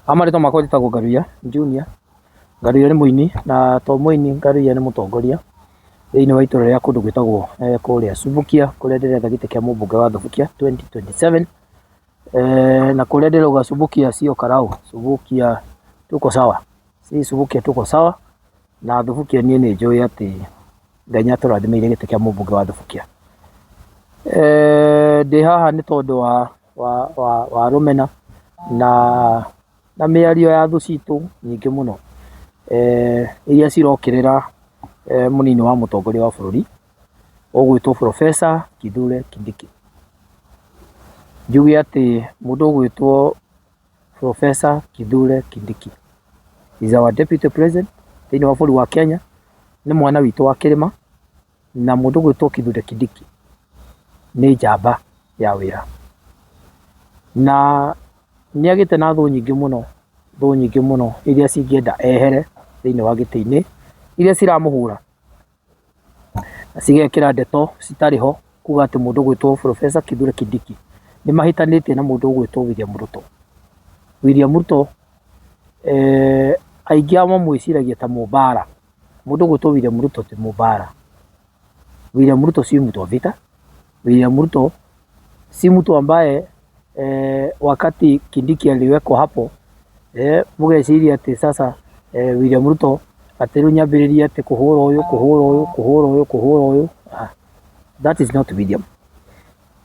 Marĩtwa makwa njĩtagwo Ngaruiya Junior, Ngaruiya nĩ mũini na to mũini Ngaruiya nĩ mũtongoria thĩinĩ wa itũra rĩa kũndũ gwĩtagwo kũrĩa Subukia kũrĩa ndĩretha gĩtĩ kĩa mũmbunge wa Subukia 2027 na kũrĩa ndĩrauga Subukia sio karau, Subukia tuko sawa, si Subukia tuko sawa na Subukia niĩ nĩ njũĩ atĩ Ngai nĩ atũrathimĩire gĩtĩ kĩa mũmbunge wa Subukia. Ndĩ haha nĩ tondũ wa rũmena na mĩario ya thũ citũ nyingĩ mũno iria cirokĩrĩra mũnini wa mũtongoria wa bũrũri ũgwĩtwo Professor Kithure Kindiki. Njuge atĩ mũndũ ũgwĩtwo Professor Kithure Kindiki is our deputy president thĩinĩ wa bũrũri wa Kenya, nĩ mwana witũ wa kĩrĩma. Na mũndũ ũgwĩtwo Kithure Kindiki nĩ njamba ya wĩra. Na nĩ agĩte na thũ nyingĩ mũno, thũ nyingĩ mũno iria cingĩenda ehere thĩinĩ wa gĩtĩ-inĩ, iria ciramũhũra na cigekĩra ndeto citarĩ ho kuga atĩ mũndũ ũgwĩtwo Professor Kithure Kindiki nĩ mahĩtanĩtie na mũndũ ũgwĩtwo William Ruto. William Ruto aingĩ ao mamwĩciragia ta mũmbara. Mũndũ ũgwĩtwo William Ruto ti mũbara. William Ruto si mtu wa vita. William Ruto si mtu ambaye wakati Kindiki aliwekwa hapo mũgeciria atĩ sasa William Ruto atĩ rĩu nyambĩrĩrie atĩ kũhũra ũyũ, kũhũra ũyũ, kũhũra ũyũ, kũhũra ũyũ. Ah, that is not William.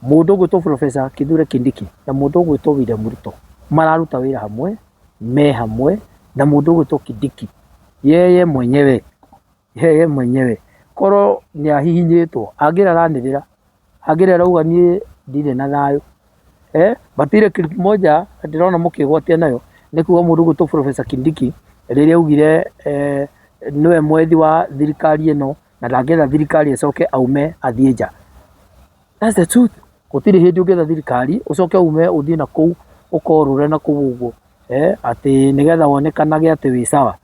Mũndũ ũgwĩtwo Professor Kithure Kindiki na mũndũ ũgwĩtwo William Ruto mararuta wĩra hamwe, me hamwe na mũndũ ũgwĩtwo Kindiki yeye mwenyewe, yeye mwenyewe korwo nĩ ahihinyĩtwo angĩraranĩrĩra, angĩrarauga niĩ ndirĩ na thayũ but ile clip moja ndĩrona mũkĩgwatia nayo nĩ kuga mũndũ ũgwĩtwo Professor Kindiki rĩrĩa augire nĩwe mwethi wa thirikari ĩno na ndangĩenda thirikari ĩcoke aume athiĩ nja. That's the truth. Gũtirĩ hĩndĩ ũngĩetha thirikari ũcoke ume ũthiĩ na kũu ũkorũre na kũu ũguo atĩ nĩgetha wonekanage atĩ wĩ sawa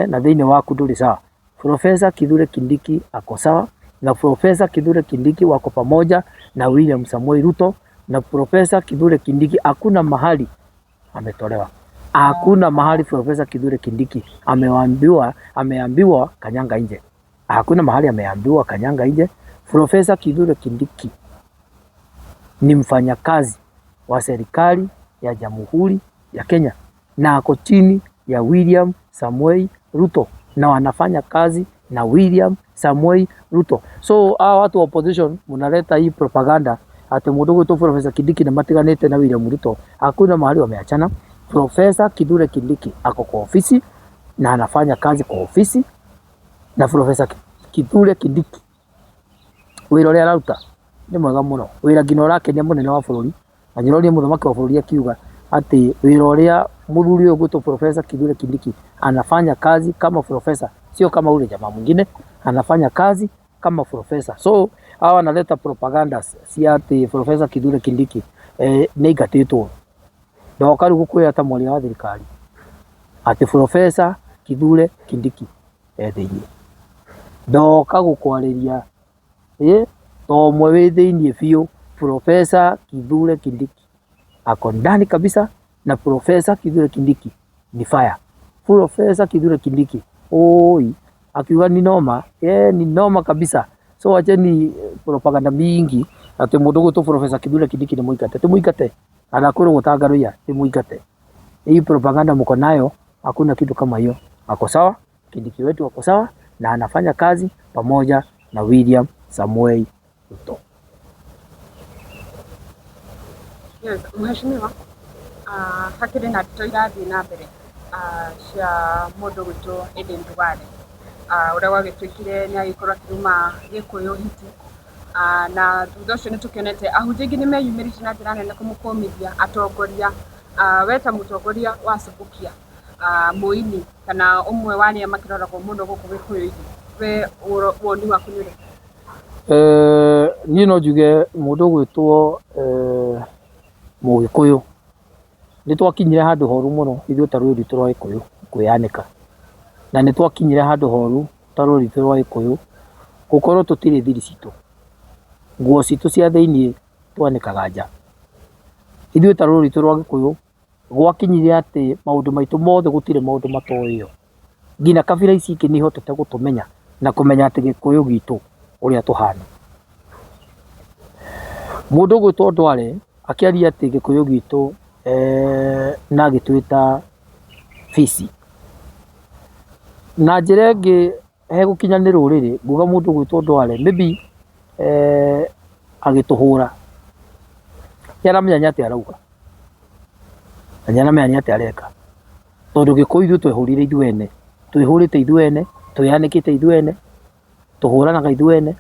na thĩinĩ waku ndũrĩ sawa. Professor Kithure Kindiki ako sawa na Professor Kithure Kindiki wako pamoja na William Samoei Ruto na Professor Kithure Kindiki hakuna mahali ametolewa. Hakuna mahali Professor Kithure Kindiki ameambiwa kanyanga nje. Hakuna mahali ameambiwa kanyanga nje. Professor Kithure Kindiki ni mfanyakazi wa serikali ya Jamhuri ya Kenya na ako chini ya William Samoei Ruto na wanafanya kazi na William Samoei Ruto. So hawa watu wa opposition mnaleta hii propaganda ati mũndũ ũgwĩtwo Professor Kindiki nĩ matiganĩte na William Ruto. Hakuna mahali wameachana. Professor Kithure Kindiki ako kwa ofisi na anafanya kazi kwa ofisi na Professor Kithure Kindiki wĩra ũrĩa araruta nĩ mwega mũno, wĩra nginya ũrakenia mũnene wa bũrũri na nyĩrorie mũthamaki wa bũrũri akiuga atĩ wĩra ũrĩa mũthuri ũyũ ũgwĩtwo Professor Kithure Kindiki anafanya kazi kama professor, sio kama ule jamaa mwingine, anafanya kazi kama professor. So hawa wanaleta propaganda cia atĩ Professor Kithure Kindiki nĩ aingatĩtwo. Ndoka rĩu gũkwĩra ta mwaria wa thirikari atĩ Professor Kithure Kindiki e thĩinĩ. Ndoka gũkwarĩria ta ũmwe wĩ thĩinĩ biũ Professor Kithure Kindiki ako ndani kabisa na Professor Kithure Kindiki ni fire. Professor Kithure Kindiki oi akiuga ni noma, ni noma kabisa. So wacheni propaganda mingi atĩ mũndũ ũgwĩtwo Professor Kithure Kindiki nĩ mũingate. Ti mũingate, anakwĩrwo gũtangaruia ti mũingate. Hii propaganda mko nayo, hakuna kitu kama hiyo. Ako sawa, Kindiki wetu ako sawa na anafanya kazi pamoja na William Samoei Ruto. Yes, mheshimiwa, hakĩrĩ na ndeto irathiĩ na mbere cia mũndũ ũgwĩtwo Aden Duale ũrĩa gwagĩtuĩkire nĩ agĩkorwo akĩruma Gĩkũyũ hiti na thutha ũcio nĩ tũkĩonete ahunjia aingĩ nĩ meyumĩrĩtie na njĩra nene kũmũkũmithia atongoria. We ta mũtongoria wa Subukia, mũini kana ũmwe wa arĩa makĩroragwo mũno gũkũ Gĩkũyũ-inĩ, we woni waku nĩ ũrĩkũ? Niĩ no njuge mũndũ ũgwĩtwo Mũgĩkũyũ nĩ twakinyire handũ horu mũno ithuĩ ta rũrĩrĩ rwitũ rwa Gĩkũyũ kwĩyanĩka, na nĩ twakinyire handũ horu ta rũrĩrĩ rwitũ rwa Gĩkũyũ gũkorwo tũtirĩ thiri citũ, nguo citũ cia thĩiniĩ twanĩkaga nja. Ithuĩ ta rũrĩrĩ rwitũ rwa Gĩkũyũ Gwakinyire atĩ maũndũ maitũ mothe gũtirĩ maũndũ matoĩo. Nginya kabira ici ingĩ nĩ ihotete gũtũmenya na kũmenya atĩ gĩkũyũ gitũ ũrĩa tũhana. Mũndũ ũgwĩtwo Ndwale akĩaria atĩ gĩkũyũ gitũ na agĩtwĩta bici. Na njĩra ĩngĩ hegũkinya nĩ rũrĩrĩ nguga mũndũ ũgwĩtwo Ndwale maybe agĩtũhũra nĩ aramenya nĩ atĩa arauga na nĩ aramenya nĩ atĩa areka. Tondũ gĩkũyũ ithuĩ twehũrire ithuĩ ene, twĩhũrĩte ithuĩ ene, twĩyanĩkĩte ithuĩ ene, tũhũranaga ithuĩ ene,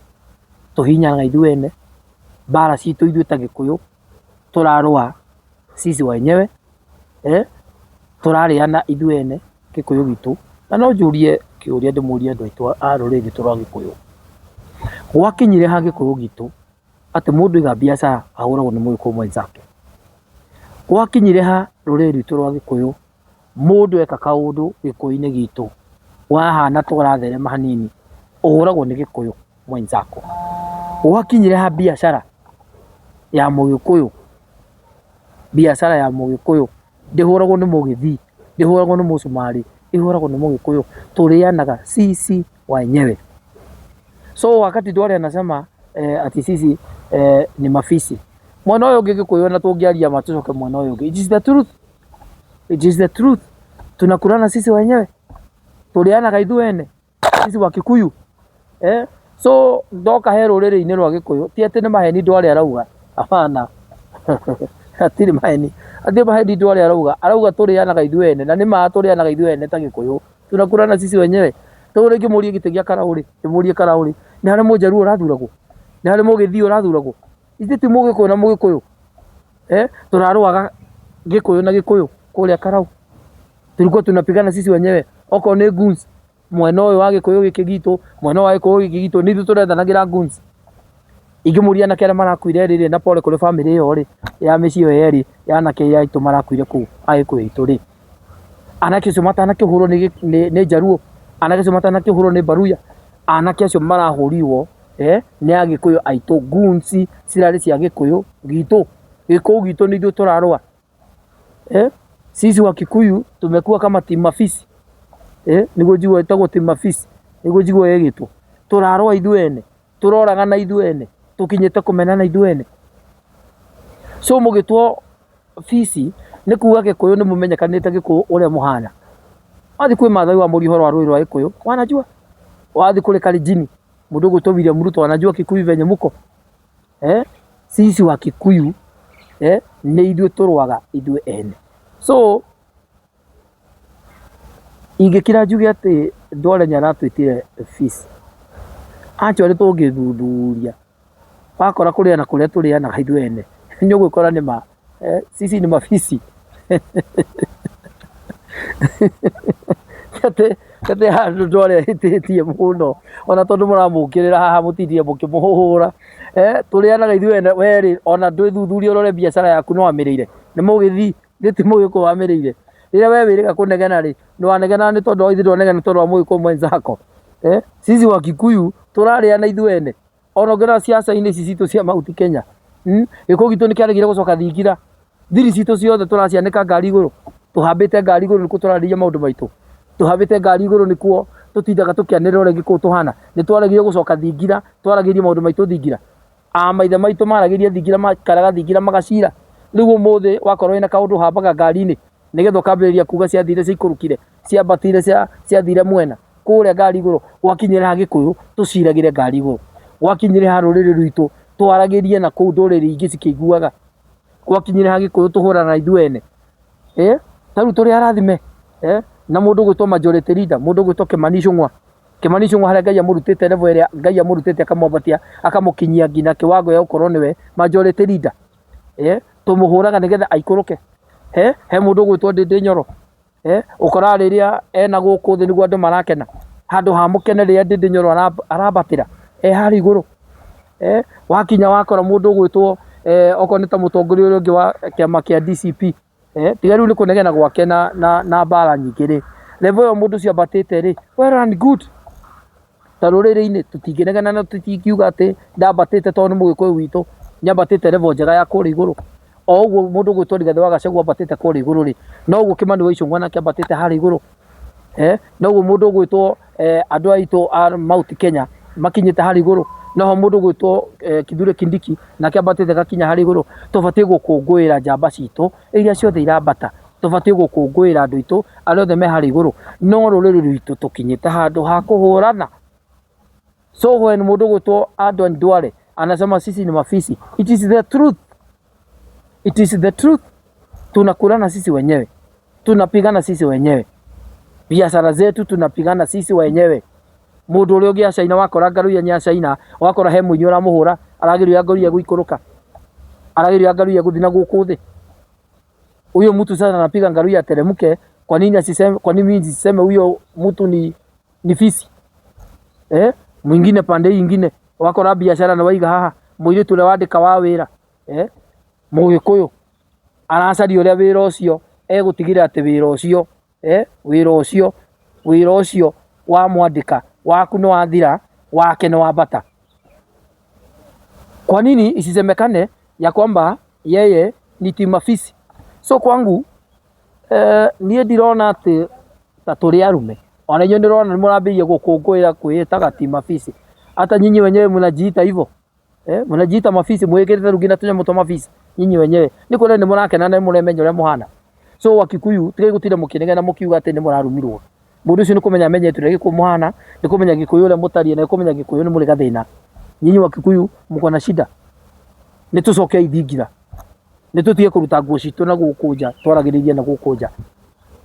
tũhihinyanaga ithuĩ ene, mbara citũ ithuĩ ta gĩkũyũ tũrarũa sisi wenyewe eh, tũrarĩana ithuĩ ene gĩkũyũ gitũ. Na no njũrie kĩũria ndĩmũrie andũ aitũ a rũrĩrĩ rwitũ rwa gĩkũyũ, gwakinyire ha gĩkũyũ gitũ atĩ mũndũ aiga biacara ahũragwo nĩ mũgĩkũyũ mwenzake? Gwakinyire ha rũrĩrĩ rwitũ rwa gĩkũyũ mũndũ eka kaũndũ gĩkũyũ-inĩ gitũ wahana ta ũratherema hanini ũhũragwo nĩ gĩkũyũ mwenzako? Gwakinyire ha biacara ya mũgĩkũyũ, biacara ya mũgĩkũyũ ndĩhũragwo nĩ mũgĩthii, ndĩhũragwo nĩ mũcumarĩ, ĩhũragwo nĩ mũgĩkũyũ. Tũrĩanaga sisi wenyewe. So wakati Duale anasema ati sisi ni mafisi, mwena ũyũ ũngĩ gĩkũyũ ona tũngĩaria ma tũcoke mwena ũyũ ũngĩ, it is the truth, it is the truth. Tunakulana sisi wenyewe, tũrĩanaga ithuĩ ene sisi wa Kikuyu eh? So ndoka he rũrĩrĩ-inĩ rwa gĩkũyũ ti atĩ nĩ maheni Duale arauga, hapana hatirĩ maheni, hatirĩ maheni Duale arauga, arauga tũrĩanaga ithuĩ ene na nĩ ma tũrĩanaga ithuĩ ene ta gĩkũyũ, tunakulana sisi wenyewe. Rĩu rĩngĩ mũrie gĩtĩ gĩa Karaũ rĩ, ndĩmũrie Karaũ rĩ, nĩ harĩ mũjaruo ũrathuragwo? Nĩ harĩ mũgĩthii ũrathuragwo? Ithuĩ ti mũgĩkũyũ na mũgĩkũyũ eh? Tũrarũaga gĩkũyũ na gĩkũyũ kũrĩa Karaũ, tulikuwa tunapigana sisi wenyewe, okorwo nĩ goons mwena ũyũ wa gĩkũyũ gĩkĩ gitũ, mwena ũyũ wa gĩkũyũ gĩkĩ gitũ, nĩ ithuĩ tũrethanagĩra goons. Ingĩmũria anake arĩa marakuire rĩ, na pole kũrĩ bamĩrĩ ĩyo rĩ, ya mĩciĩ ĩyo yerĩ ya anake aitũ marakuire kũu agĩkũyũ aitũ rĩ, anake acio matanakĩhũrwo nĩ njaruo, anake acio matanakĩhũrwo nĩ baruya, anake acio marahũrirwo nĩ agĩkũyũ aitũ, goons cirarĩ cia gĩkũyũ gitũ, gĩkũyũ gitũ nĩ ithuĩ tũrarũa. Sisi wa Kikuyu tumekuwa kama team mafisi nĩguo njiguaga ĩtagwo team mafisi, nĩguo njiguaga ĩgĩtwo, tũrarũa ithuĩ ene, tũroragana ithuĩ ene, tũkinyĩte kũmenana ithuĩ ene. So mũgĩtwo bici nĩ kuga gĩkũyũ nĩ mũmenyekanĩte gĩkũyũ ũrĩa mũhana. Wathiĩ kwĩ Maathai wamũria ũhoro wa rũĩ rwa gĩkũyũ wanajua, wathiĩ kũrĩ Kalenjin mũndũ ũgwĩtwo William Ruto anajua Kikuyu venye muko eh? Sisi wa Kikuyu nĩ ithuĩ tũrũaga ithuĩ ene. So ingĩkira njuge atĩ Ndwale nĩ aratwĩtire fees, actually tũngĩthuthuria wakora kũrĩa na kũrĩa tũrĩanaga ithuĩ ene nĩ ũgwĩkora nĩ ma sisi ni mafisi atĩ atĩ handũ Ndwale ahĩtĩtie mũno ona tondũ mũramũkĩrĩra haha mũtindire mũkĩmũhũra tũrĩanaga ithuĩ ene we rĩ ona ndwĩthuthurie ũrore biacara yaku nĩ wamĩrĩire nĩ mũgĩthii nĩ ti mũgĩkũyũ wamĩrĩire rĩrĩa we wĩrĩga kũnegena rĩ ndwanegena nĩ tondũ wa ithuĩ ndwanegena nĩ tondũ wa mũgĩkũyũ mwenzako sisi wa Kikuyu tũrarĩana ithuĩ ene ona ũngĩrora ciaca-inĩ ici citũ cia Mount Kenya gĩkũyũ gitũ nĩ kĩaregire gũcoka thingira thiri citũ ciothe tũracianĩka ngari igũrũ tũhambĩte ngari igũrũ nĩkuo tũrarĩria maũndũ maitũ tũhambĩte ngari igũrũ nĩkuo tũtindaga tũkĩanĩrĩra ũrĩa gĩkũyũ tũhana nĩ twaregire gũcoka thingira twaragĩria maũndũ maitũ thingira a maithe maitũ maragĩria thingira maikaraga thingira magacira rĩu ũmũthĩ wakorwo wĩna kaũndũ ũhambaga ngari-inĩ nĩgetha ũkambĩrĩria kuga ciathire ciikũrũkire ciambatire ciathire mwena kũrĩa ngari igũrũ gwakinyĩra ha gĩkũyũ tũciragĩre ngari igũrũ gwakinyĩra ha rũrĩrĩ rwitũ twaragĩrie na kũu ndũrĩrĩ ingĩ cikĩiguaga gwakinyĩra ha gĩkũyũ tũhũrana ithuĩ ene ta rĩu tũrĩ arathime na mũndũ ũgwĩtwo majority leader mũndũ ũgwĩtwo Kimani Ichung'wa Kimani Ichung'wa harĩa Ngai amũrutĩte level ĩrĩa Ngai amũrutĩte akamwambatia akamũkinyia nginya kĩwango gĩa gũkorwo nĩwe majority leader tũmũhũraga nĩgetha aikũrũke he mũndũ ũgwĩtwo Ndĩndĩ Nyoro ũkoraga rĩrĩa ena gũkũ thĩ nĩguo andũ marakena handũ ha mũkene rĩrĩa Ndĩndĩ Nyoro arambatĩra e harĩa igũrũ wakinya wakora mũndũ ũgwĩtwo okorwo nĩ ta mũtongoria ũrĩa ũngĩ wa kĩama kĩa DCP tiga rĩu nĩ kũnegena gwake na mbara nyingĩ rĩ level ĩyo mũndũ ũcio ambatĩte rĩ well and good ta rũrĩrĩ-inĩ tũtingĩnegena na tũtingiuga atĩ ndambatĩte tondũ nĩ mũgĩkũyũ witũ nĩ ambatĩte level njega ya kũrĩa igũrũ. O ũguo mũndũ ũgwĩtwo Rigathĩ wa Gachagua ambatĩte kũrĩa igũrũ rĩ, noguo Kĩmani wa Ichung'wa nake ambatĩte harĩa igũrũ. Eh, noguo mũndũ ũgwĩtwo andũ aitũ a Mount Kenya makinyĩte harĩa igũrũ, noho mũndũ ũgwĩtwo Kithure Kindiki nake ambatĩte gakinya harĩa igũrũ. Tũbatiĩ gũkũngũĩra njamba citũ iria ciothe irambata, tũbatiĩ gũkũngũĩra andũ aitũ arĩa othe me harĩa igũrũ, no rũrĩrĩ rwitũ tũkinyĩte handũ ha kũhũrana. So when mũndũ ũgwĩtwo Adan Duale anasema sisi ni mafisi, it is the truth. It is the truth. Tunakulana sisi wenyewe, tunapigana sisi wenyewe, biashara zetu tunapigana sisi wenyewe. Mundu uria ungi acaina wakora ngaruia ni acaina, wakora he muini uramuhura arageria ngaruia guikuruka, arageria ngaruia guthi na guku thi. Huyo mtu sasa anapiga ngaruia ateremke. Kwa nini asiseme? Kwa nini mimi nisiseme huyo mtu ni fisi? Eh, mwingine pande hii ingine wakora biashara na waiga haha muiritu uria wandika wa wira, eh, mugikuyu aracaria uria wira ucio egutigira ati wira ucio, eh, wira ucio wa mwandika waku ni wathira, wake ni wambata. Kwa nini isisemekane ya kwamba yeye ni timafisi? So kwangu, niĩ ndirona atĩ ta tũrĩ arume, ona inyuĩ ndĩrona nĩ mũrambĩrĩria gũkũngũĩra kwĩĩtaga timafisi. Hata nyinyi wenyewe mnajiita hivyo, eh, mnajiita mafisi, mwĩkĩrĩte rĩu nginya tũnyamũ twa mafisi nyinyi wenyewe nĩ kuona nĩ mũrakena na nĩ mũremenya ũrĩa mũhana. So Wakikuyu, tigai gũtinda mũkĩnegena mũkiuga atĩ nĩ mũrarumirwo. Mũndũ ũcio nĩ kũmenya amenyete ũrĩa Gĩkũyũ mũhana, nĩ kũmenya Gĩkũyũ ũrĩa mũtariĩ, na nĩ kũmenya Gĩkũyũ nĩ mũrĩ gathĩna. Nyinyi Wakikuyu mko na shida. Nĩ tũcoke ithingira, nĩ tũtige kũruta nguo citũ na gũkũ nja, twaragĩrĩrie na gũkũ nja,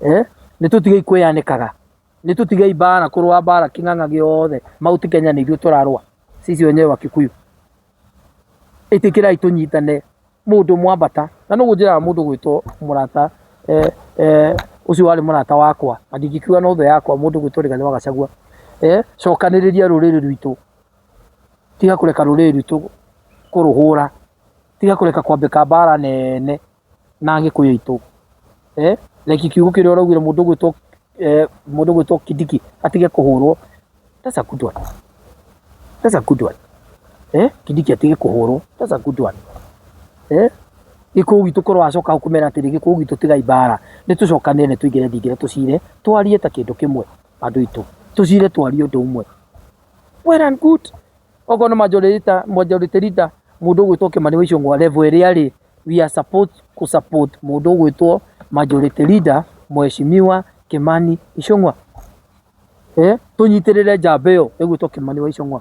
eh, nĩ tũtigei kwĩyanĩkaga, nĩ tũtigei mbara, kũrũa mbara kĩng'ang'a gĩothe Mount Kenya nĩ ithuĩ tũrarũa sisi wenyewe Wakikuyu. Ĩtĩkĩrai tũnyitane mũndũ mwambata na nũguo njĩraga mũndũ gwĩtwo mũrata, ũcio warĩ mũrata wakwa na ndingĩkiuga no thũ yakwa, mũndũ gwĩtwo Rigathĩ wa Gachagua, eh, cokanĩrĩria rũrĩrĩ rwitũ, tiga kũreka rũrĩrĩ rwitũ kũrũhũra, tiga kũreka kwambĩka mbara nene na Gĩkũyũ aitũ, eh, like kiugo kĩrĩa ũraugire mũndũ gwĩtwo Kindiki atige kũhũrwo. That's a good one, that's a good one. Eh, Kindiki atige kũhũrwo, that's a good one. Eh, Gĩkũyũ gitũ korwo wacoka hau kũmera atĩrĩ, Gĩkũyũ gitũ tigai mbara, nĩ tũcokanĩre, nĩ tũingĩre thingira, tũcire twarie ta kĩndũ kĩmwe. Andũ aitũ tũcire twarie ũndũ ũmwe, well and good. Okorwo nĩ majority leader mũndũ ũgwĩtwo Kĩmani wa Ichung'wa, level ĩrĩa arĩ, we are supposed ku support mũndũ ũgwĩtwo majority leader Mheshimiwa Kimani Ichung'wa. Eh, tũnyitĩrĩre njamba ĩyo ĩgwĩtwo Kimani wa Ichung'wa.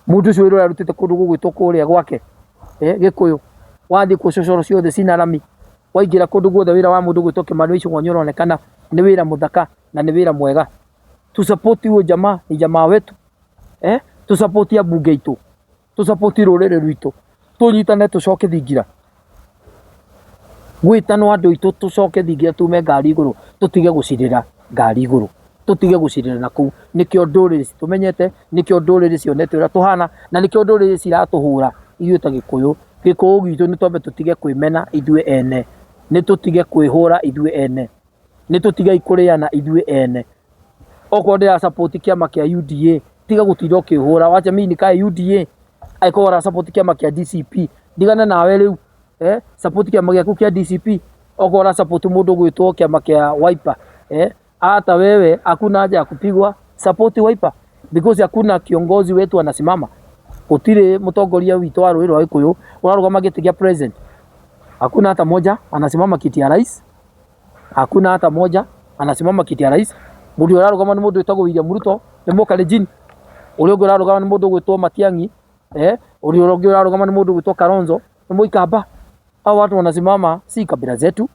Mũndũ ũcio wĩra ũrĩa arutĩte kũndũ gũgwĩtwo kũrĩa gwake, eh, Gĩkũyũ, wathiĩ kuo cocoro ciothe cina rami, waingĩra kũndũ guothe, wĩra wa mũndũ ũgwĩtwo Kimani wa Ichung'wa nĩ ũronekana nĩ wĩra mũthaka na nĩ wĩra mwega. Tu support huyo jamaa, ni jamaa wetu. Eh, tu support ambunge aitũ, tu support rũrĩrĩ rwitũ, tũnyitane tũcoke thingira gwĩtanwo andũ aitũ, tũcoke thingira, tume ngari igũrũ, tũtige gũcirĩra ngari igũrũ, tũtige gũcirĩra na kũu. Nĩkĩo ndũrĩrĩ citũmenyete, nĩkĩo ndũrĩrĩ cionete ũrĩa tũhana, na nĩkĩo ndũrĩrĩ ciratũhũra ithuĩ ta Gĩkũyũ. Gĩkũyũ gitũ, nĩ twambe tũtige kwĩmena ithuĩ ene, nĩ tũtige kwĩhũra ithuĩ ene, nĩ tũtigei kũrĩana ithuĩ ene. Okorwo ndĩra support kĩama kĩa UDA, tiga gũtinda ũkĩhũra, wacha mimi nikae UDA. Angĩkorwo ũra support kĩama kĩa DCP, ndigane nawe rĩu, eh, support kĩama gĩaku kĩa DCP. Okorwo ũra support mũndũ ũgwĩtwo kĩama kĩa Wiper, eh, hata wewe hakuna haja ya kupigwa, support Wiper, because hakuna kiongozi wetu anasimama. Gũtirĩ mũtongoria witũ wa rũrĩrĩ rwa Gĩkũyũ ũrarũgama gĩtĩ kĩa president. Hakuna hata moja anasimama kiti ya rais, hakuna hata moja anasimama kiti ya rais. Mũndũ ũrĩa ũrarũgama nĩ mũndũ wĩtagwo William Ruto, nĩ Mũkalenjin. Ũrĩa ũngĩ ũrarũgama nĩ mũndũ ũgwĩtwo Matiang'i, eh, ũrĩa ũngĩ ũrarũgama nĩ mũndũ ũgwĩtwo Kalonzo, nĩ Mũikamba. Hao watu wanasimama si kabila zetu,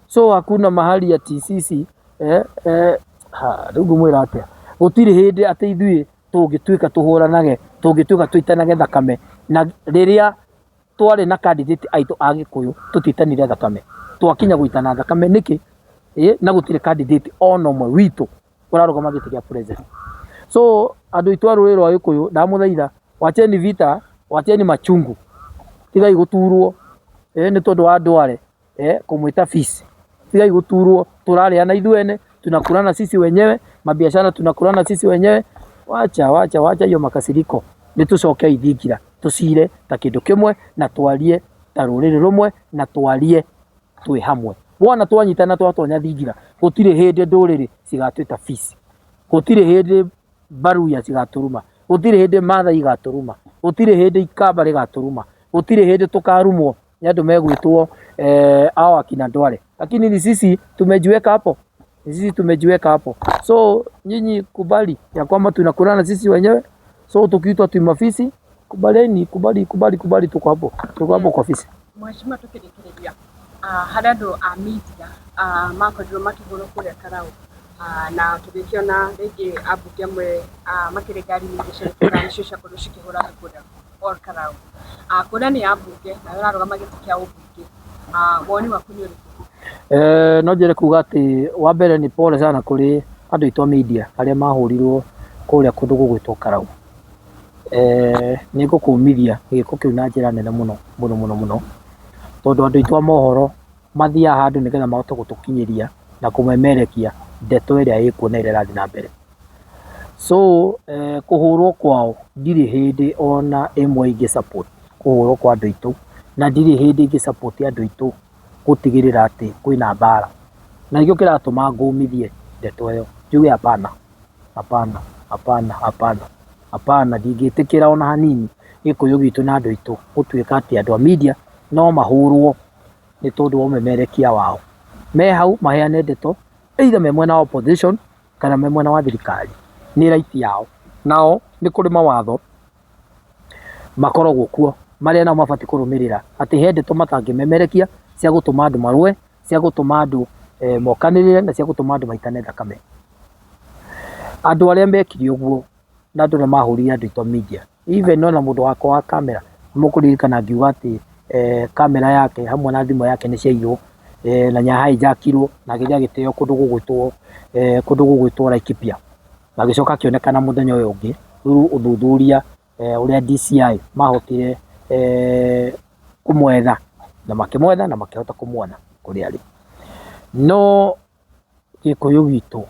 so hakuna mahali ati sisi, eh, ha, rĩu ngũmwĩra atĩa, gũtirĩ hĩndĩ atĩ ithuĩ tũngĩtuĩka tũhũranage, tũngĩtuĩka tũitanage thakame. Na rĩrĩa twarĩ na candidate aitũ a Gĩkũyũ tũtiitanire thakame, twakinya gũitana thakame nĩkĩ? Ĩ na gũtirĩ candidate ona ũmwe witũ ũrarũgama gĩtĩ kĩa president. So andũ aitũ a rũrĩrĩ rwa Gĩkũyũ, ndamũthaitha, wacheni vita, wacheni machungu, tigai gũturwo, nĩ tondũ wa ndware, kũmwĩta fees. Tigai gũturwo, tũrarĩana ithuĩ ene, tunakulana sisi wenyewe, mabiashara tunakulana sisi wenyewe. Wacha, wacha, wacha hiyo makasiriko, nĩ tũcoke ithingira, tũcire ta kĩndũ kĩmwe na twarie. ta rũrĩrĩ rũmwe na twarie twĩ hamwe. Wona twanyitana twatonya thingira, gũtirĩ hĩndĩ ndũrĩrĩ cigatwĩta fisi, gũtirĩ hĩndĩ Baruya cigatũruma, gũtirĩ hĩndĩ Maathai igatũruma, gũtirĩ hĩndĩ Ikamba rĩgatũruma, gũtirĩ hĩndĩ tũkarumwo nĩ andũ megwĩtwo hao akina Ndwale. Lakini ni sisi tumejiweka hapo, ni sisi tumejiweka hapo. So nyinyi kubali ya kwamba tunakulana sisi wenyewe, so tukiitwa tu mafisi, kubaleni, kubali, kubali, kubali, tuko hapo, tuko hapo kwa fisi. Mheshimiwa, tukĩrĩkĩrĩria harĩ andũ a media makorirwo makĩhũrwo kũrĩa Karau na tũgĩkĩona rĩngĩ ambunge amwe makĩrĩ ngari-inĩ iria ciagĩtuĩkaga nĩcio ciakorirwo cikĩhũra andũ kũrĩa Ol Kalou. Kuona nĩ ambunge nawe ũrarũgama gĩtĩ kĩa ũmbunge, woni waku nĩ ũrĩkũ? No njĩre kuga atĩ wa mbere nĩ pole sana kũrĩ andũ aitũ a media arĩa mahũrirwo kũrĩa kũndũ gũgwĩtwo Karau. Nĩ ngũkũmithia gĩko kĩu na njĩra nene mũno mũno mũno mũno, tondũ andũ aitũ a mohoro mathiaga handũ nĩgetha mahote gũtũkinyĩria na kũmemerekia ndeto ĩrĩa ĩkuo na ĩrĩa ĩrathiĩ na mbere. So kũhũrwo kwao ndirĩ hĩndĩ ona ĩmwe ingĩ support kũhũrwo kwa andũ aitũ, na ndirĩ hĩndĩ ingĩ support andũ aitũ gũtigĩrĩra atĩ kwĩna mbara. Na nĩkĩo kĩratũma ngũmithie ndeto ĩyo, njuge hapana, hapana, hapana, hapana, hapana, ndingĩtĩkĩra ona hanini gĩkũyũ gitũ na andũ aitũ gũtuĩka atĩ andũ a media no mahũrwo nĩ tondũ wa ũmemerekia wao. Me hau maheane ndeto either me mwena wa opposition kana me mwena wa thirikari, nĩ right yao. Nao nĩ kũrĩ mawatho makoragwo kuo marĩa nao mabatiĩ kũrũmĩrĩra, atĩ he ndeto matangĩmemerekia cia gũtũma andũ marũe, cia gũtũma andũ mokanĩrĩre na cia gũtũma andũ maitane thakame. Andũ arĩa mekire ũguo na andũ arĩa mahũrire andũ aitũ a media, even ona mũndũ wakwa wa kamera, nĩmũkũririkana ngiuga atĩ kamera yake hamwe na thimũ yake nĩ ciaiywo na nĩ ahijackirwo na agĩthiĩ agĩteo kũndũ gũgwĩtwo kũndũ gũgwĩtwo Laikipia, na agĩcoka akĩonekana mũthenya ũyũ ũngĩ through ũthuthuria ũrĩa DCI mahotire kũmwetha na makĩmwetha na makĩhota kũmuona kũrĩa arĩ. No gĩkũyũ gitũ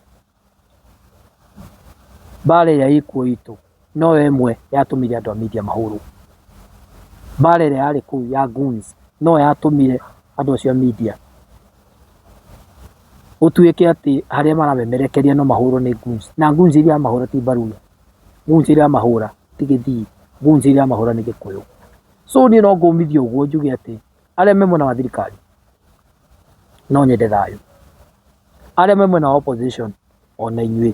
mbara ĩrĩa ĩkuo itũ noyo ĩmwe yatũmire andũ a media mahũrwo. Mbara ĩrĩa yarĩ kũu ya goons no yatũmire andũ acio a media gũtuĩke atĩ harĩa maramemerekeria no mahũrwo nĩ goons, na goons iria iramahũra ti Baruya, goons iria iramahũra ti Gĩthii, goons iria iramahũra nĩ Gĩkũyũ. So niĩ no ngũmithie ũguo njuge atĩ arĩa me mwena wa thirikari no nyende thayũ, arĩa me mwena wa opposition ona inyuĩ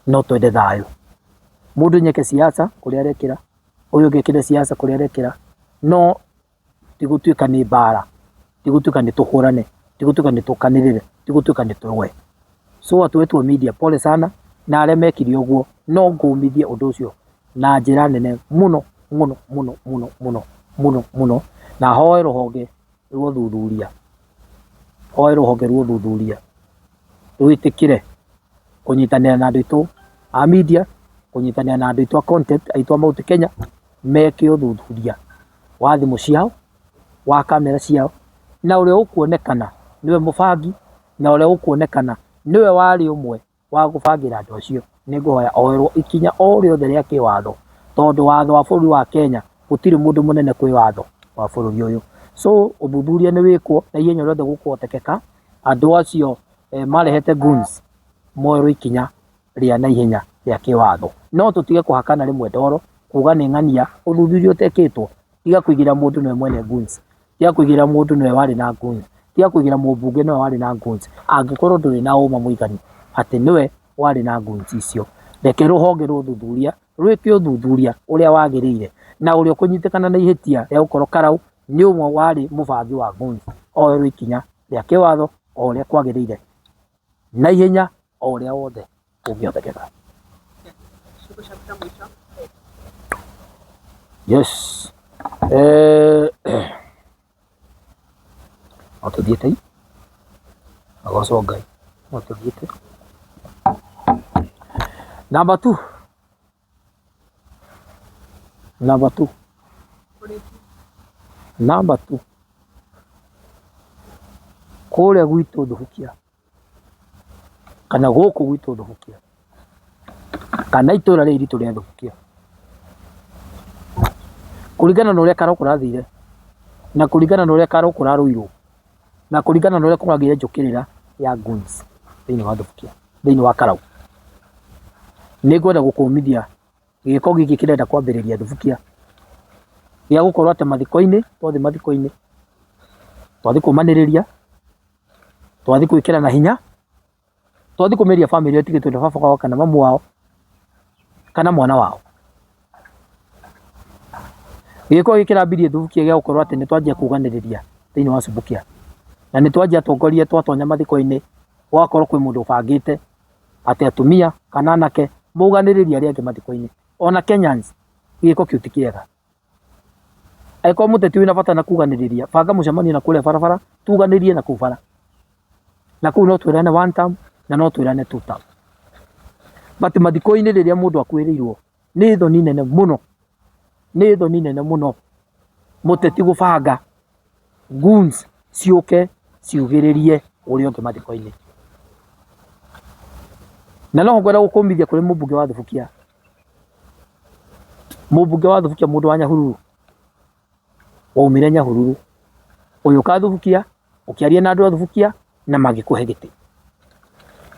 no twende thayũ. Mũndũ nyeke siasa kũrĩa arekĩra, ũyũ ũngĩ ekĩre siasa kũrĩa arekĩra, no ti gũtuĩka nĩ mbara, ti gũtuĩka nĩ tũhũrane, ti gũtuĩka nĩ tũkanĩrĩre, ti gũtuĩka nĩ tũrũe. So watu wetu wa media pole sana na arĩa mekire ũguo no ngũmithie ũndũ ũcio na njĩra nene mũno mũno mũno mũno mũno mũno mũno, na hoe rũhonge rwa ũthuthuria, hoe rũhonge rwa ũthuthuria rwĩtĩkĩre kũnyitanĩra na andũ aitũ a media, kũnyitanĩra na andũ aitũ a content aitũ a Mount Kenya, meke ũthuthuria wa thimũ ciao, wa kamera ciao, na ũrĩa ũkuonekana nĩwe mũbangi, na ũrĩa ũkuonekana nĩwe warĩ ũmwe wa gũbangĩra andũ acio, nĩ ngũhoya oerwo ikinya o rĩothe rĩa kĩwatho, tondũ watho wa bũrũri wa Kenya gũtirĩ mũndũ mũnene kwĩ watho wa bũrũri ũyũ. So ũthuthuria nĩ wĩkwo na ihenya rĩothe gũkũhotekeka, andũ acio marehete goons moerwo ikinya rĩa naihenya rĩa kĩwatho. No tũtige kũhakana rĩmwe ndoro, kuga nĩ ng'ania, ũthuthuria ũtekĩtwo, tiga kũigĩrĩra mũndũ nĩwe mwene goons, tiga kũigĩrĩra mũndũ nĩwe warĩ na goons, tiga kũigĩrĩra mũmbunge nĩwe warĩ na goons, angĩkorwo ndũrĩ na ũma mũiganu atĩ nĩwe warĩ na goons icio. Reke rũhonge rwa ũthuthuria rwĩke ũthuthuria ũrĩa wagĩrĩire, na ũrĩa ũkũnyitĩkana na ihĩtia rĩa gũkorwo Karau nĩ ũmwe warĩ mũbangi wa goons, oerwo ikinya rĩa kĩwatho o ũrĩa kwagĩrĩire na ihenya o ũrĩa wothe ũngĩhotekeka. Ciugo ciaku cia mũico. Yes. No tũthiĩte agocwo Ngai, no tũthiĩte. Number two. Number two. Number two. Kũrĩa gwitũ Thubukia kana gũkũ gwitũ Thubukia kana itũra rĩrĩ ritũ rĩa Thubukia, Kũringana na ũrĩa Karau kũrathire, na kũringana na ũrĩa Karau kũrarũirwo, na kũringana na ũrĩa kũragĩire njũkĩrĩra ya goons thĩinĩ wa Thubukia, thĩinĩ wa Karau. Nĩ ngwenda gũkũmithia gĩko gĩkĩ kĩrenda kwambĩrĩria Thubukia gĩa gũkorwo atĩ mathiko-inĩ, twathiĩ mathiko-inĩ, twathiĩ kũmanĩrĩria, twathiĩ gwĩkĩrana hinya, twathiĩ kũmĩria bamĩrĩ ĩyo ĩtigĩtwo nĩ baba wao kana mamu wao kana mwana wao. Gĩko gĩkĩ kĩrambirie Thubukia gĩa gũkorwo atĩ nĩ twanjia kuganĩrĩria thĩinĩ wa Subukia na nĩ twanjia atongoria twatonya mathiko-inĩ gũgakorwo kwĩ mũndũ ũbangĩte atĩ atumia kana anake mauganĩrĩrie arĩa angĩ mathiko-inĩ. Ona Kenyans gĩko kĩu ti kĩega. Angĩkorwo mũteti wĩna bata na kuganĩrĩria, banga mũcemanio na kũrĩa barabara, tuganĩrie na kũu bara. Na kũu no twĩrane one term na no twĩrane two term. But mathiko-inĩ rĩrĩa mũndũ akuĩrĩirwo nĩ thoni nene mũno, nĩ thoni nene mũno mũteti gũbanga goons ciũke ciugĩrĩrie ũrĩa ũngĩ mathiko-inĩ. Na no ngwenda gũkũmithia kũrĩ mũmbunge wa Thubukia, mũmbunge wa Thubukia mũndũ wa Nyahururu, waumire Nyahururu ũgĩũka Thubukia, ũkĩaria na andũ a Thubukia na magĩkũhe gĩtĩ.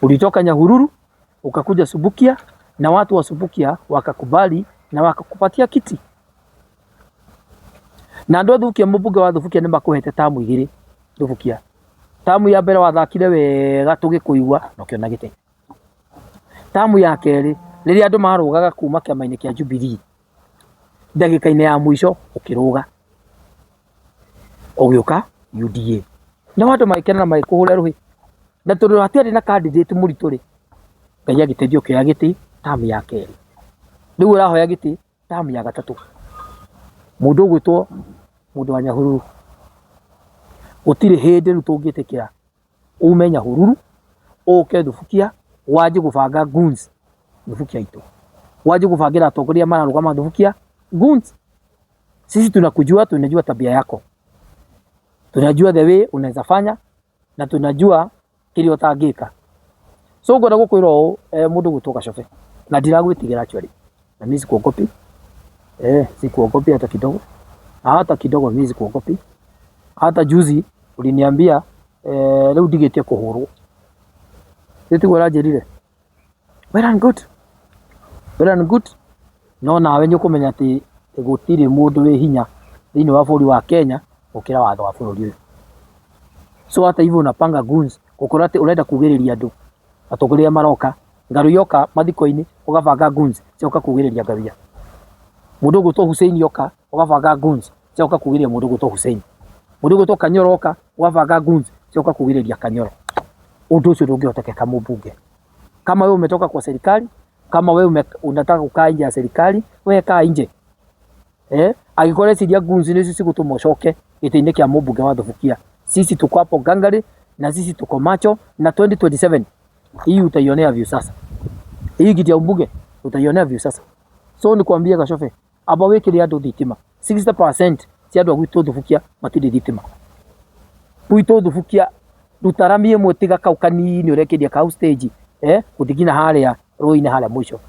Ulitoka Nyahururu ukakuja Subukia na watu wa Subukia wakakubali na wakakupatia kiti. Na andũ a Thubukia, mũmbunge wa Thubukia nĩ makũhete tamu igĩrĩ Thubukia. Tamu ya mbere wathakire wega tũgĩkũigua na ũkĩona gĩtĩ. Tamu ya kerĩ rĩrĩa andũ marũgaga kuma kĩama-inĩ kĩa Jubilee ndagĩka-inĩ ya mũico ũkĩrũga ũgĩũka UDA. Nao andũ magĩkena na magĩkũhũra rũhĩ. Na tondũ hatiarĩ na candidate mũritũ rĩ, Ngai agĩteithia ũkĩoya gĩtĩ tamu ya kerĩ. Rĩu ũrahoya gĩtĩ tamu ya gatatũ. Mũndũ ũgwĩtwo mũndũ wa Nyahururu, gũtirĩ hĩndĩ rĩu tũngĩtĩkĩra ume Nyahururu ũke Thubukia wanjie gũbanga goons Thubukia itũ, wanjie gũbangĩra atongoria mararũgama Thubukia goons. Sisi tunakujua, tunajua tabia yako, tunajua the way unaweza fanya na tunajua kĩrĩa ũtangĩka. So ngwenda gũkwĩra ũũ mũndũ ũgwĩtwo Gacobe, na ndiragwĩtigĩra actually, na mimi sikuogopi, sikuogopi hata kidogo, hata kidogo mimi sikuogopi. Hata juzi uliniambia rĩu ndigĩtie kũhũrwo, rĩu tiguo ũranjĩrire? Well and good, well and good. No nawe nĩ ũkũmenya atĩ gũtirĩ mũndũ wĩ hinya thĩinĩ wa bũrũri wa Kenya gũkĩra watho wa bũrũri ũyũ. So hata hivyo unapanga goons gũkorwo atĩ ũrenda kugĩrĩria andũ atongoria maroka ngaruiya oka mathiko-inĩ ũgabanga goons cioka kugĩrĩria ngaruiya. Mũndũ ũgwĩtwo Hussein oka ũgabanga goons cioka kugĩrĩria mũndũ ũgwĩtwo Hussein. Mũndũ ũgwĩtwo Kanyoro oka ũgabanga goons cioka kugĩrĩria Kanyoro. Ũndũ ũcio ndũngĩhotekeka mũmbunge. Kama wewe umetoka kwa serikali, kama wewe unataka kukaa nje ya serikali, wewe kaa nje. Angĩkorwo ũreciria goons nĩcio cigũtũma ũcoke gĩtĩ-inĩ kĩa mũmbunge wa Thubukia, sisi tuko hapo gangari na sisi tuko macho na 2027 hii utaionea view sasa. Hii kiti ya ubunge utaionea view sasa. So nikwambie Gacobe, amba wĩkĩre andũ thitima. 60% cia andũ a gwitũ Thubukia matirĩ thitima. Gwitũ Thubukia ruta rami ĩmwe tiga kau kanini ũrekĩria kau stage, gũthiĩ nginya harĩa rũĩ-inĩ harĩa mũico.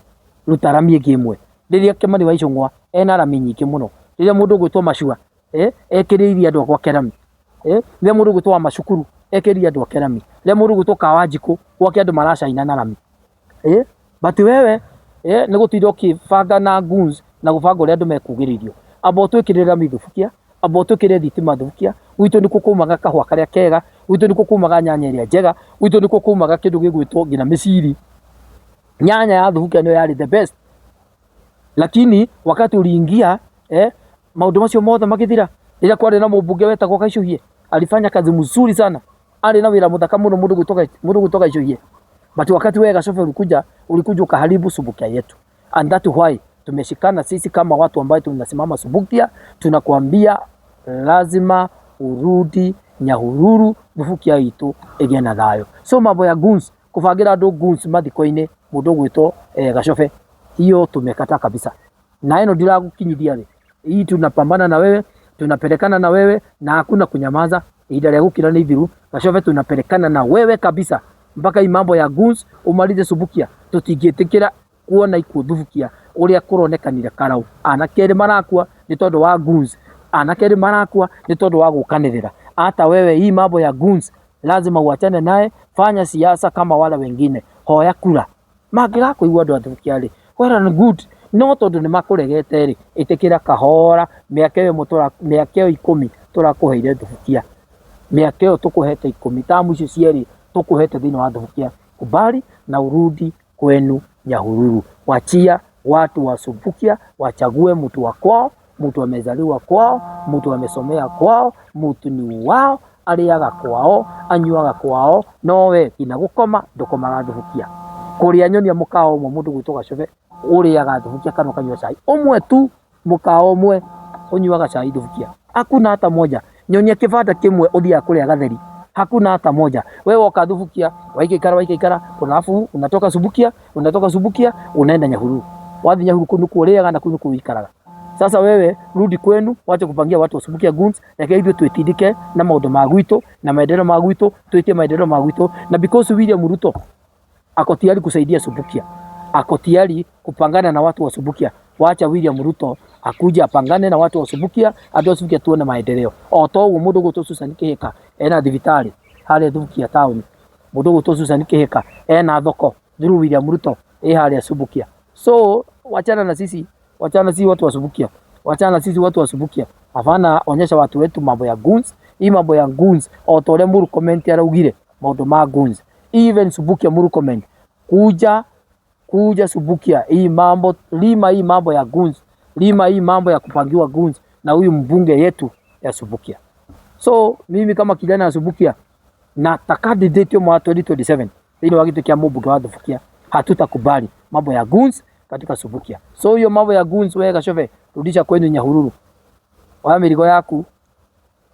Ruta rami ĩngĩ ĩmwe. Rĩrĩa Kĩmani wa Ichung'wa ena rami nyingĩ mũno. Rĩrĩa mũndũ ũgwĩtwo Macua, ekĩrĩirie andũ a gwake rami. Rĩrĩa mũndũ ũgwĩtwo wa Macukuru ekĩrĩire andũ ake rami. Rĩrĩa mũndũ ũgwĩtwo Kawanjikũ gwake andũ maracaina na rami. But wewe nĩ gũtinda ũkĩbanga na goons na gũbanga ũrĩa andũ mekugĩrĩrio. Amba ũtwĩkĩrĩre rami Thubukia, amba ũtwĩkĩrĩre thitima Thubukia, gwitũ nĩkuo kumaga kahũa karĩa kega, gwitũ nĩkuo kumaga nyanya ĩrĩa njega, gwitũ nĩkuo kumaga kĩndũ gĩgwĩtwo nginya mĩciri. Nyanya ya Thubukia nĩyo yarĩ the best. Lakini wakati uliingia maũndũ macio mothe magĩthira. Rĩrĩa kwarĩ na mũmbunge wetagwo Gaicũhie, alifanya kazi mzuri sana. Arĩ na wĩra mũthaka mũno mũndũ ũgwĩtwo Gaicũhie. But wakati wewe Gacobe ulikuja, ulikuja ukaharibu Subukia yetu. And that why tumeshikana sisi kama watu ambao tunasimama Subukia, tunakuambia lazima urudi Nyahururu Thubukia itu ĩgĩe na thayũ. So mambo ya goons, kũbangĩra andũ goons mathiko-inĩ mũndũ ũgwĩtwo Gacobe, hiyo tumekataa kabisa. Na ĩno ndiragũkinyithia rĩ, hii tunapambana na wewe, tunapelekana na wewe na hakuna kunyamaza. Ihinda rĩa gũkira nĩ ithiru. Gacobe tunapelekana na wewe kabisa mpaka hii mambo ya goons umalize Subukia. Tũtingĩtĩkĩra Kuona ikuũ Thubukia ũrĩa kũronekanire Karau, anake erĩ marakua nĩ tondũ wa goons, anake erĩ marakua nĩ tondũ wa gũkanĩrĩra. Hata wewe hii mambo ya goons lazima uachane naye, fanya siasa kama wale wengine, hoya kura. Mangĩgakũigua andũ a Thubukia rĩ, well and good, no tondũ nĩ makũregete rĩ, ĩtĩkĩra kahora mĩaka ĩyo ĩmwe mĩaka ĩyo ikũmi tũrakũheire Thubukia, mĩaka ĩyo tũkũhete ikũmi, tamu icio cierĩ tũkũhete thĩinĩ wa Thubukia, kubali na urudi kwenu Nyahururu. Wachia watu wa Subukia wachague mtu wa kwao, mtu amezaliwa kwao, mtu amesomea kwao, mtu ni wao, arĩaga kwao, anyuaga kwao, no we nginya gũkoma ndũkomaga Thubukia. Kũrĩa nyonia mũkawa ũmwe mũndũ gwĩtwo Gacũbe ũrĩaga Thubukia kana ũkanyua cai ũmwe tu, mũkawa ũmwe ũnyuaga cai Thubukia, hakuna hata moja. Nyonia kĩbanda kĩmwe ũthiaga kũrĩa gatheri, hakuna hata moja. Wewe woka Thubukia waikaikara waikaikara, alafu unatoka Subukia, unatoka Subukia unaenda Nyahururu, wathi Nyahururu kuu nikuo ũrĩaga na kuu nikuo ũikaraga. Sasa wewe rudi kwenu, wache kupangia watu wa Subukia goons, reke ithuĩ twĩtindĩke na maũndũ ma gwitũ na maendeleo ma gwitũ, twĩtie maendeleo ma gwitũ, na because William Ruto ako tayari kusaidia Subukia, ako tayari kupangana na watu wa Subukia. Wacha William Ruto akuje apangane na watu wa Subukia, andũ a Subukia tuone maendeleo. O to ũguo mũndũ ũgwĩtwo Susan Kihika ena thibitarĩ harĩa Thubukia town, mũndũ ũgwĩtwo Susan Kihika ena thoko through William Ruto ĩ harĩa Subukia. So wachana na sisi, wachana na sisi watu wa Subukia, wachana na sisi watu wa Subukia. Hapana, onyesha watu wetu mambo ya goons. Hii mambo ya goons o ta ũrĩa Murkomen araugire maũndũ ma goons, even Subukia Murkomen kuja kuja Subukia, hii mambo lima, hii mambo ya goons, lima hii mambo ya kupangiwa goons na huyu mbunge yetu ya Subukia. So mimi kama kijana wa Subukia na ta candidate mwaka 2027 thĩinĩ wa gĩtĩ kĩa mũmbunge wa Thubukia, hatutakubali mambo ya goons katika Subukia. So hiyo mambo ya goons, wewe Gachove, rudisha kwenu Nyahururu, oya mĩrigo yaku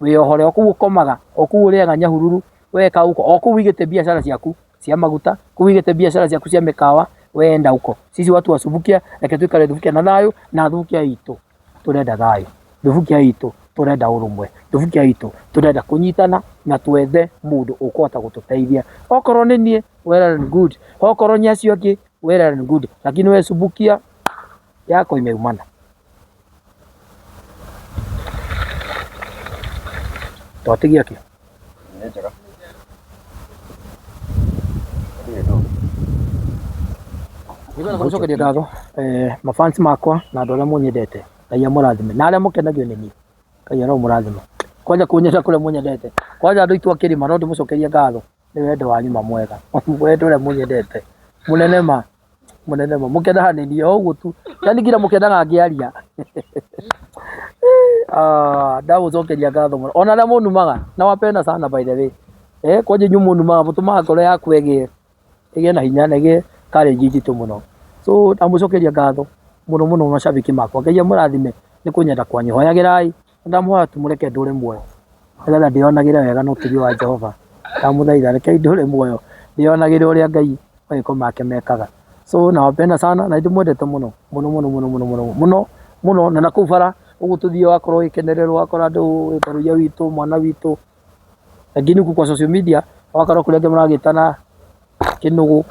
wĩyohore o kũu ũkomaga o kũu ũrĩaga Nyahururu, weka huko o kũu wĩigĩte biacara ciaku cia maguta, kũu wĩigĩte biacara ciaku cia mĩkawa, wenda huko. Sisi watu wa Subukia, reke tuikare Thubukia na thayũ, na Thubukia itũ tũrenda thayũ, Thubukia itũ tũrenda ũrũmwe, Thubukia itũ tũrenda kũnyitana na twethe mũndũ ũkũhota gũtũteithia. Okorwo nĩ niĩ, well and good, okorwo nĩ acio angĩ, well and good, lakini we Subukia yako imeumana. Twatigia kĩ? Nĩ njega. Ndirĩ ndũru. Nĩngwenda kũmũcokeria ngatho mafans makwa na andũ arĩa mũnyendete, Ngai amũrathime, na arĩa mũkenagio nĩ niĩ, Ngai aromũrathima. Kwanja kũnyenda kũrĩa mũnyendete, kwanja andũ aitũ a kĩrĩma no ndĩmũcokerie ngatho nĩ wendo wanyu ma mwega, wendo ũrĩa mũnyendete mũnene ma mũnene ma, mũkenaga nĩ niĩ o ũguo tu, yani nginya mũkenaga ngĩaria. Ah, ndamũcokeria ngatho mũno, ona arĩa mũnumaga nawapenda sana by the way. Kwanja inyuĩ mũnumaga mũtũmaga ngoro yakwa ĩgĩe na hinya na ĩgĩe courage nditũ mũno. So ndamũcokeria ngatho mũno mũno mashabiki makwa, Ngai amũrathime nĩ kũnyenda kwanyu, hoyagĩrai ndamũhoya tu mũreke ndũre muoyo nĩgetha ndĩonagĩre wega na ũtugi wa Jehova. Ndamũthaitha rekei ndũre muoyo ndĩonagĩre ũrĩa Ngai mawĩko make mekaga. So nawapenda sana na ndĩmwendete mũno mũno mũno mũno mũno mũno mũno mũno, na nakũu bara ũguo tũthiĩ ũgakorwo ũgĩkenererwo, ũgakora andũ Karuia witũ, mwana witũ, lakini huku kwa social media ũgakora kũrĩ angĩ maragĩtana kĩnũgũ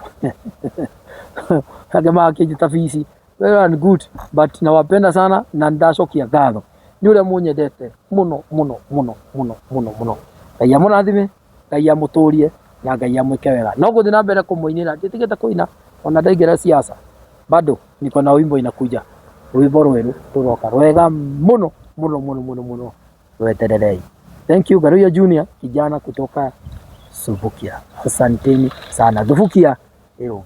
angĩ magakĩnjĩta bici, well and good, but nawapenda sana na ndacokia ngatho nĩ ũrĩa mũnyendete mũno mũno mũno mũno mũno mũno. Ngai amũrathime, Ngai amũtũrie na Ngai amwĩke wega. No ngũthiĩ na mbere kũmũinĩra, nditigĩte kũina ona ndaingĩra siasa, bado niko na wimbo inakuja, rwĩmbo rwerũ rũroka rwega mũno mũno mũno mũno mũno, rwetererei. Thank you Karuia Junior, kijana kutoka Subukia. Asanteni sana. Thubukia ĩrũnga.